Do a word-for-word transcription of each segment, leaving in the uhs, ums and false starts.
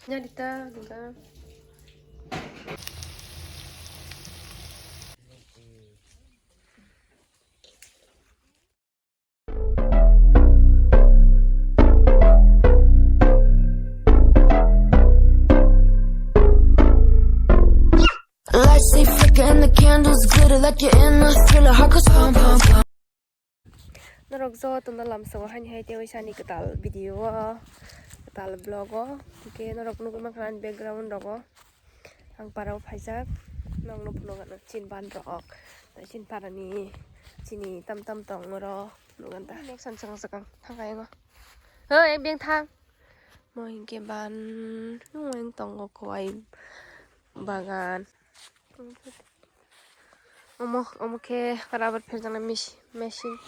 Nyari ta, nungka. Lights stay flickering, the candles glitter like you're in a thriller. Heart goes pum pum pum. Norok jotono lamsao haini hai tei sani kwtal video o, kwtal vlog o. Hwnkhe norok nugwi mankha ani background rogo. Ang parao phaijak, nokno phunukgano chin ban rok, tei chin parani chini tam tam tong oro phunukganta. Next ang swkang swkang thangkha yango. Hoi, beng thang. Mo hinkhe ban, nung tongo kowai bagan. Omo, omo khe rubber pherjaknai machine.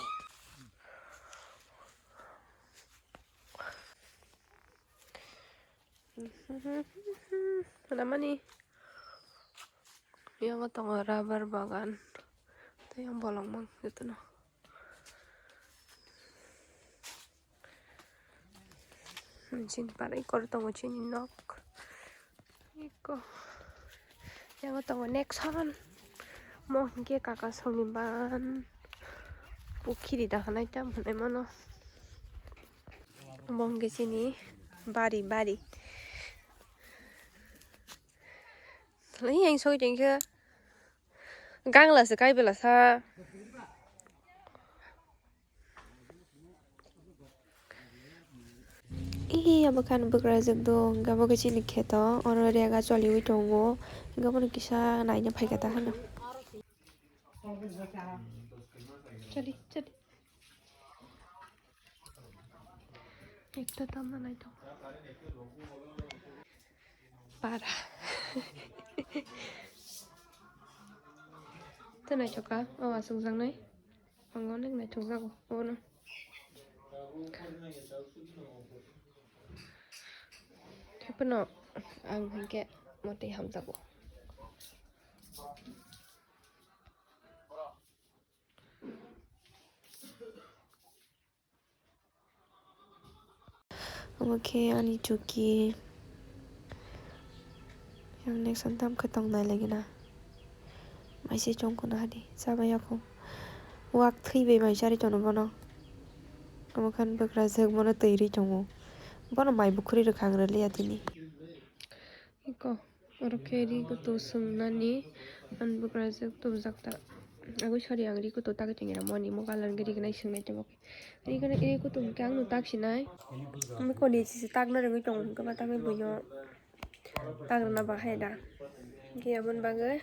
Ramani. Yango tongo rubber bagan. Tei yang bolong mang jotono. Chini parai kor tongo chini nok. Eko. Yango tongo next hwn. Mo hinkhe kaka songni ban. Pukhiri da hwnai tam hwnai mano. Omo hinkhe chini bari, bari. Yang soi tengkhe. Gangla se kai bela sa. Ih, abo khan bwkrajwk do, hwnkhe abo khe chini kheto, oro rega choliwi tongo, hwnkhe abono kisa naina phaikha ta hano. Chali, chali. Ekta tamna naithok. Para. Tei naithok kha, o aswkjaknai. Ang onek naithokjago, obono. Tei phano ang hinkhe motwi hamjago. Omo khe ani chuki. Yang next time khe tong nai lagi na. Maise chong kuno hadi, chama yako. Wak thwi bai mai chari tono bono. Omo khan bwkrajwk bono twi ri tongo. Bono mai bukhuri rwkha ang rwliya tini. Iko, oro khe ri kutu swngnani, ang bwkrajwk tubujak ta. Agwi sorry, ang ri kutu tagwi tongya moni mo colour wngwi ri gwnai swngnai tei bo khe. Ri gwnai, ri kutu hwnkhe ang no tak sinai. Omo koni chisi takna rwgwi tongo hwnkhe ba tangwi buino tak rwna bahai da. Hwnkhe aboni bagwi.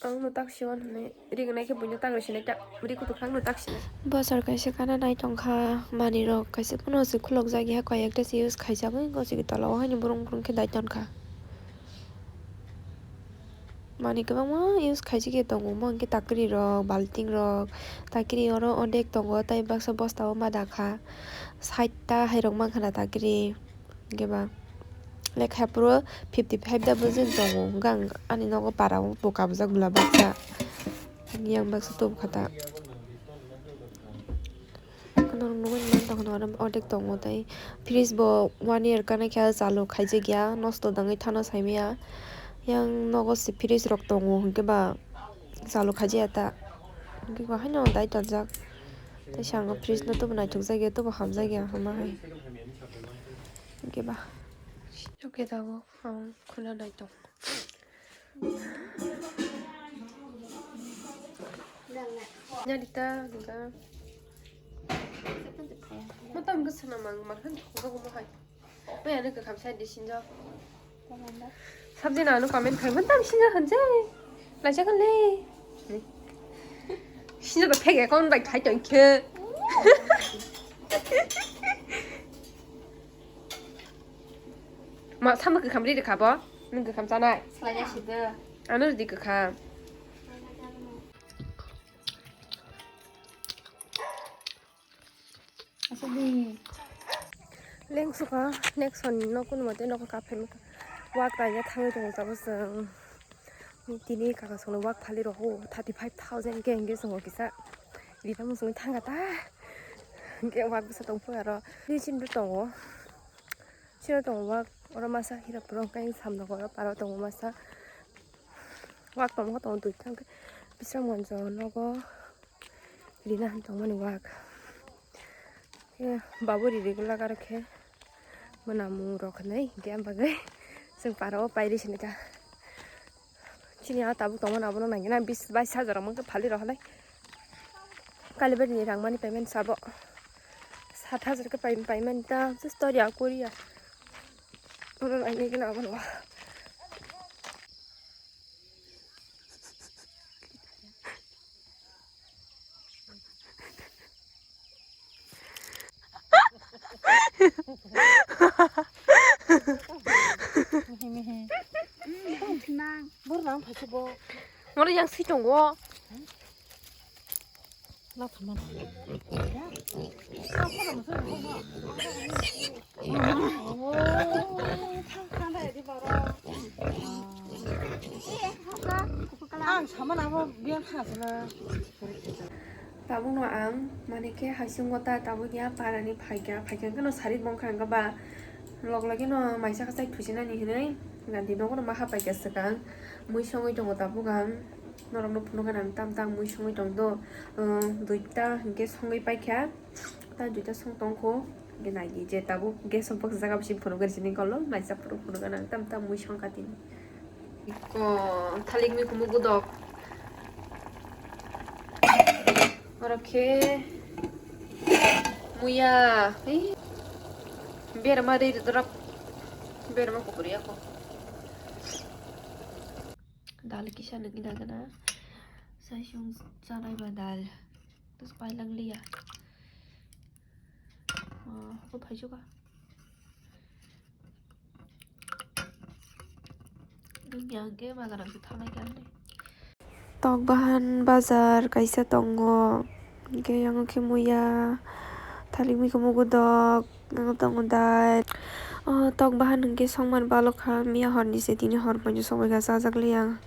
Ang no tak siwan hwnwi rignai khe buino tak rw sinai ta, ri kutuk ang no tak sinai. Bosor kaisa kana nai tongkha, manwi rok kaisa phano se khulok jagwi ha koi ekta se use khaijagwi gosigi tola o haino burung burung khe dai tongkha. Manwi kwbangma use khaijagwi tongo, omo hwnkhe takri rok, balting rok, takri oro odek tongo tei baksa bosta o ma dakha, sait ta hai rok mankha na takri. Hwnkhe ba lekha phuru fifty five da bwswk tongo, hwnkhe ang ani nogo para o bo kabujak bwla baksa, yang baksa tubukha ta. Kheno nugwi mantongkha oro ordek tongo tei fridge bo one year kanai khe chalu khaijakya, nosto dangwi thano saimaya. Yang nogo se fridge rok tongo hwnkhe ba chalu khaijakya ta, hwnkhe ba haino dai tonjak. Teisa ang o fridge no tobo naithokjakya, tobo hamjakya hwnma hai. Hwnkhe ba. Chokhe tabuk ang khuna nai tong. Nyarita hwnkha. Mwtam gw swnam ang, makhan thokjago mohai. Bai ano kwkham side de sinjak. Sabjana ano comment khai, mwtam sinjak hwnjai. Laijak le. Sinjak da phege kon bai khai tong khe. Ma, samo kwkham ri rwkha bo? Nwng kwkham chanai? Swlaiya sidi. Ano rwdi kwkham. Asadi. Leng sukha, next hwn no kun mote no ka phem. Wak raja thangwi tongo tabuk chwng. Tini kaka songno wak phali rokho thirty five thousand ke hwnkhe chwng kisa. Rita musungwi thangkha ta. Hwnkhe wak bwsa tongphuru aro. Bini chini tongo. Chini tongo wak. Oro masa hira puro hwnkhe samno oro paro tongo masa. Wak tongma tongo duita hwnkhe bisramganjo nogo rina han tongmani wak. Khe babu riri glak aro khe mwnamung rok hinwi hwnkhe ang bagwi chwng paro o pairi sinika. Chini a tabuk tongmani abono nangina bis bais hajar rok mangkhe phali rok hinwi. Kalibarini rangmani payment sabo sat hajar khe payment ta story a korea. Ono nainai gana abono. Nang. Bor nang phaikhe bo. Moro yang si tongo. Ang sama nabo biang kha sala. Tabukno ang mane khe haising gota tabuk ya parani phaikha, phaikha khe no sari bongkha hwnkha ba log logino maisa kachai thusinani hinwi gandhi nogono ma hapaikha swkang mui songwi tongo tabuk ang. Norokno phunukgwi ang tam tam mui songwi tongdo, duita hinkhe songwi paikha, ta duita song tongkho, hinkhe naidi je tabuk gas o bwkha jaga bisi phunukgwi sini kollo naisa phuru phunukgwi ang tam tam mui songkha tini. Ko thalik mui kumu gudok. Oro khe muya, ei, berma ri drop, berma kukuria ko. Dal kisa nungwi dagana. Sai sung chanai ba dal. Terus pailang liya. Oh, apa baju kah? Nung yang ke maga nang thanai kan ni. Tok bahan bazar kaisa tongo. Hingke yango khe muya, thalik mui khe mugu dok, yango tongo dai. O tok bahan hingke songmani balok kha, miya horni se tini hor poito songwi kha, chajak liya.